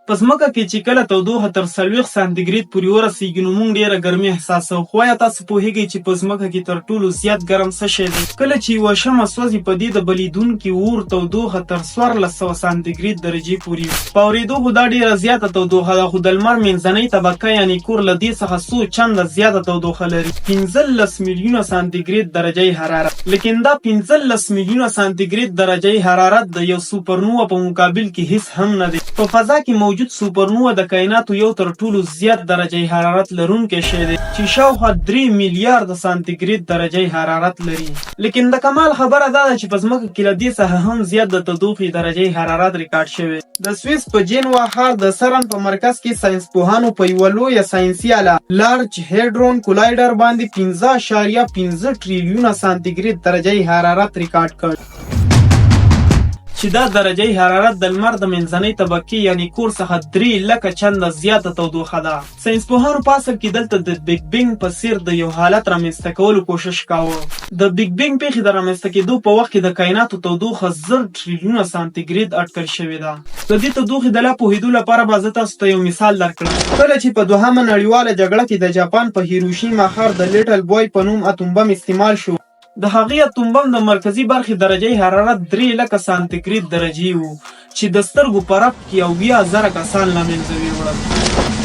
په ځمکه کې چې کله تودوخه تر 40 سانتي ګرید پورې ورسیږي، نو موږ ډیره ګرمي احساسوو. خو ایا تاسو پوهیږئ چې په ځمکه کې تر ټولو زیات ګرم څه شی دی؟ کله چې یوه شمع سوځي، په دې د بلیدونکي اور تودوخه تر 1400 سانتي ګرید درجې پورې وي. په اوریدو خو دا ډیره زیاته تودوخه ده، خو د لمر منځنۍ طبقه یعنې کور له دې څخه څو چنده زیاته تودوخه لري، 15 میلیونه سانتي ګرید درجه حرارت. لیکن دا 15 میلیونه سانتي ګرید درجه حرارت د یو سوپرنووا په مقابل کې هیڅ هم نه دی. په فضا کې موجود سوپرنووا د کایناتو یو تر ټولو زیات درجه حرارت لرونکی شی دی چې شاوخوا 3 میلیارده سانتي ګرید درجه حرارت لري. لیکن د کمال خبره دا ده چې په ځمکه کې له دې څخه هم زیات د تودوخې درجه حرارت ریکارډ شوی. د سویس په جینوا ښار د سرن په مرکز کې ساینس پوهانو په یوه لویه ساینسي آله لارج هیډرون کولایډر باندې 5.5 ټریلیونه سانتي ګرید درجه حرارت ریکارډ کړ، چې دا درجه حرارت د لمر د منځنۍ طبقې یعنی کور څخه 3 لکه چنده زیاته تودوخه ده. ساینسپوهانو په اصل کې دلته د بیګ بینګ په څیر د یو حالت رامنځته کولو کوشش کاوه. د بیګ بینګ پیښې د رامنځته کیدو په وخت کې د کایناتو تودوخه 1000 ټریلیونه سانتي ګرید اټکل شوې ده. د دې تودوخې د لا پوهیدو لپاره به زه تاسو ته یو مثال درکړم. کله چې په دوهمه نړیواله جګړه کې د جاپان په هیروشیما ښار د لیټل بوای په نوم اتوم بم استعمال شو، د هغې اتوم بم د مرکزي برخې درجه حرارت 3 لکه سانتي ګرید درجې وو، چې د سترګو په رپ کې 70,000 کسان له منځه ویوړل.